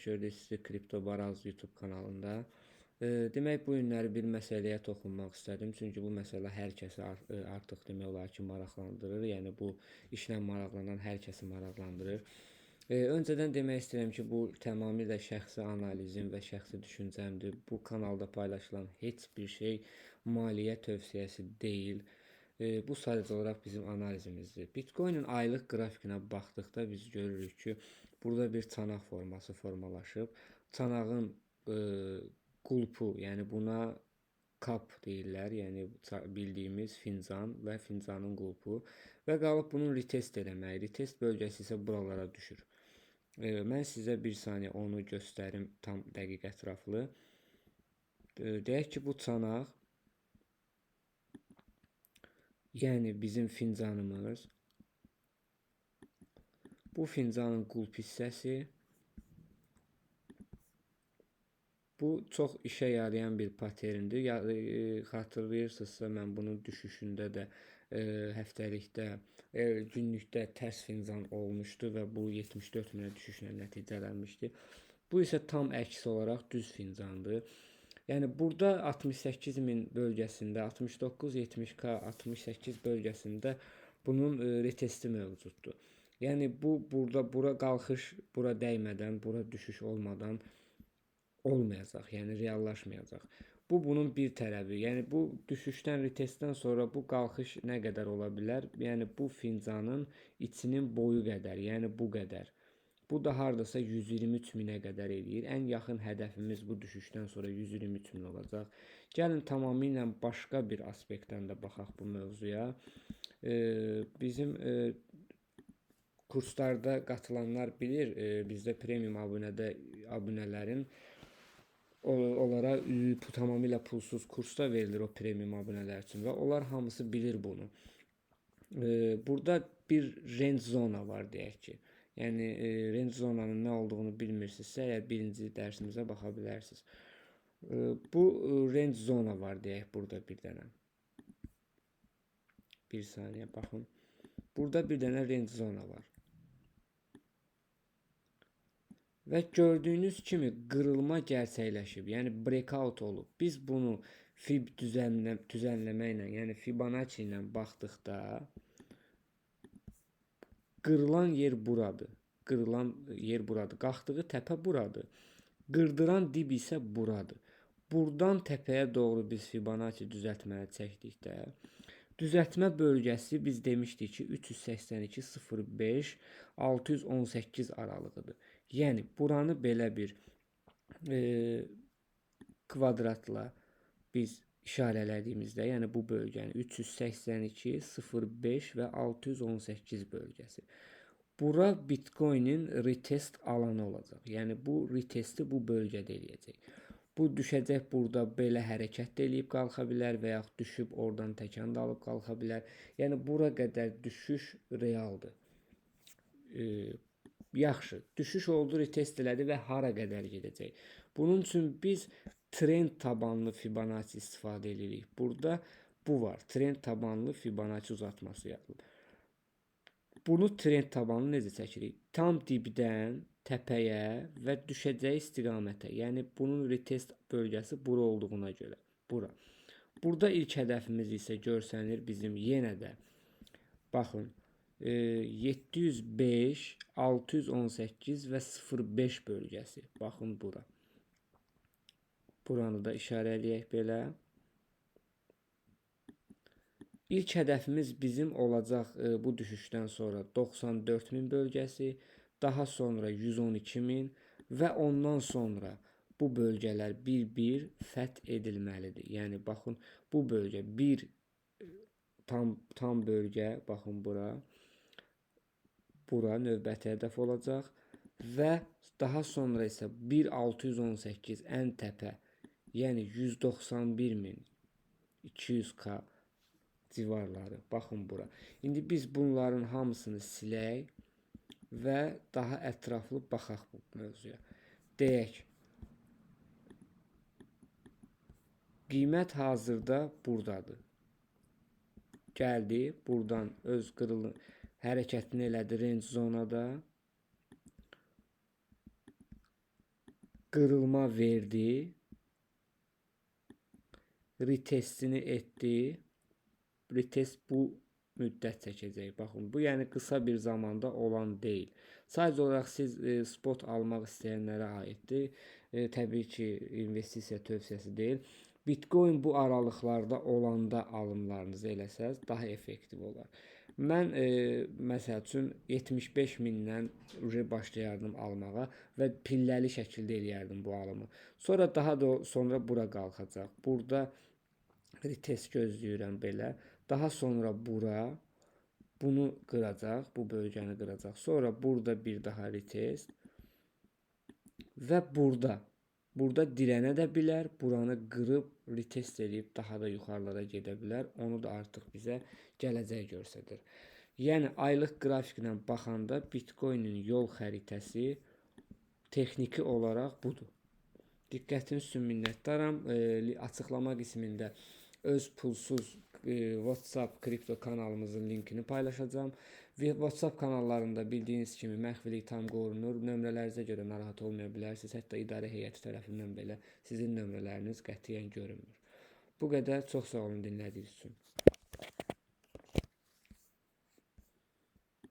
Xoş gördük sizi Kripto Baraz YouTube kanalında. Demək, bu günləri bir məsələyə toxunmaq istədim. Çünki bu məsələ hər kəsi artıq demək olar ki, maraqlandırır. Yəni bu işlə maraqlanan hər kəsi maraqlandırır. Öncədən demək istəyirəm ki, bu tamamilə şəxsi analizim və şəxsi düşüncəmdir. Bu kanalda paylaşılan heç bir şey maliyyə tövsiyəsi deyil. Bu sadəcə olaraq bizim analizimizdir. Bitcoin-in aylıq qrafikinə baxdıqda biz görürük ki, burada bir çanaq forması formalaşıb. Çanağın qulpu, yəni buna kap deyirlər, yəni bildiyimiz fincan və fincanın qulpu və qalıb bunun retest eləməyi. Retest bölgəsi isə buralara düşür. Mən sizə bir saniyə onu göstərim tam dəqiq ətraflı. Deyək ki, bu çanaq, yəni bizim fincanımız, bu fincanın qulp hissəsi, bu çox işə yarayan bir paterndir. Xatırlayırsınızsa, mən bunun düşüşündə də həftəlikdə, günlükdə tərs fincan olmuşdu və bu 74 minə düşüşlə nəticələnmişdi. Bu isə tam əksi olaraq düz fincandır. Yəni burada 68 min bölgəsində, 69-70K, 68 bölgəsində bunun retesti mövcuddur. Yəni bu burada bura qalxış, bura dəymədən, bura düşüş olmadan olmayacaq, yəni reallaşmayacaq. Bu bunun bir tərəfi. Yəni bu düşüşdən, retestdən sonra bu qalxış nə qədər ola bilər? Yəni bu fincanın içinin boyu qədər, yəni bu qədər. Bu da hardasa 123 minə qədər eləyir. Ən yaxın hədəfimiz bu düşüşdən sonra 123 min olacaq. Gəlin tamamilə başqa bir aspektdən də baxaq bu mövzuya. Bizim kurslarda qatılanlar bilir, bizdə premium abunələrin onlara tamamilə pulsuz kursda verilir o premium abunələr üçün və onlar hamısı bilir bunu. Burada bir range zona var deyək ki. Yəni range zonanın nə olduğunu bilmirsinizsə, əgər birinci dərsimizə baxa bilərsiniz. Bu range zona var deyək burada bir dənə. Bir saniyə baxın. Burada bir dənə range zona var. Və gördüyünüz kimi qırılma gerçəkləşib, yəni breakout olub. Biz bunu Fib düzənləmə ilə, yəni Fibonacci ilə baxdıqda qırılan yer buradır. Qırılan yer buradır. Qalxdığı təpə buradır. Qırdıran dib isə buradır. Buradan təpəyə doğru biz Fibonacci düzəltməni çəkdikdə düzəltmə bölgəsi biz demişdik ki, 382.05 618 aralığıdır. Yəni buranı belə bir kvadratla biz işarələdiyimizdə, yəni bu bölgəni 382.05 və 618 bölgəsi. Bura Bitcoin-in retest alanı olacaq. Yəni bu retesti bu bölgədə eləyəcək. Bu düşəcək, burada belə hərəkət də eləyib qalxa bilər və yaxud düşüb oradan təkan da alıb qalxa bilər. Yəni bura qədər düşüş realdır. Yaxşı, düşüş oldu, retest elədi və hara qədər gedəcək? Bunun üçün biz trend tabanlı Fibonacci istifadə edirik. Burada bu var. Trend tabanlı Fibonacci uzatması yazılır. Bunu trend tabanlı necə çəkirik? Tam dibdən təpəyə və düşəcəyi istiqamətə. Yəni bunun retest bölgəsi bura olduğuna görə. Bura. Burada ilk hədəfimiz isə görsənir bizim yenə də. Baxın. 705, 618 və 05 bölgəsi. Baxın bura. Buranı da işarələyək belə. İlk hədəfimiz bizim olacaq bu düşüşdən sonra 94.000 bölgəsi, daha sonra 112.000 və ondan sonra bu bölgələr bir-bir fəth edilməlidir. Yəni baxın, bu bölgə bir tam bölgə, baxın bura. Bura növbəti hədəf olacaq və daha sonra isə 1.618 ən təpə, yəni 191.200K civarları. Baxın bura. İndi biz bunların hamısını silək və daha ətraflı baxaq bu mövzuya. Deyək, qiymət hazırda buradadır. Gəldi, buradan öz qırılı hərəkətini elədi range zonada. Qırılma verdi. Retestini etdi. Retest bu müddət çəkəcək. Baxın, bu yəni qısa bir zamanda olan deyil. Sadəcə olaraq siz spot almaq istəyənlərə aiddir. Təbii ki, investisiya tövsiyəsi deyil. Bitcoin bu aralıqlarda olanda alımlarınızı eləsəz daha effektiv olar. Mən məsəl üçün 75 mindən başlayardım almağa və pilləli şəkildə eləyərdim bu alımı. Sonra daha da sonra bura qalxacaq. Burada retest gözləyirəm belə. Daha sonra bura bunu qıracaq, bu bölgəni qıracaq. Sonra burada bir daha retest və burada dirənə də bilər, buranı qırıb retest eləyib daha da yuxarılara gedə bilər. Onu da artıq bizə gələcək göstərir. Yəni aylıq qrafiklə baxanda Bitcoin-in yol xəritəsi texniki olaraq budur. Diqqətiniz üçün minnətdaram. Açıqlama qismində öz pulsuz WhatsApp kripto kanalımızın linkini paylaşacağam. Və WhatsApp kanallarında bildiyiniz kimi məxfilik tam qorunur. Nömrələrinizə görə narahat olmaya bilərsiniz. Hətta idarə heyəti tərəfindən belə sizin nömrələriniz qətiyyən görünmür. Bu qədər. Çox sağ olun dinlədiyiniz üçün.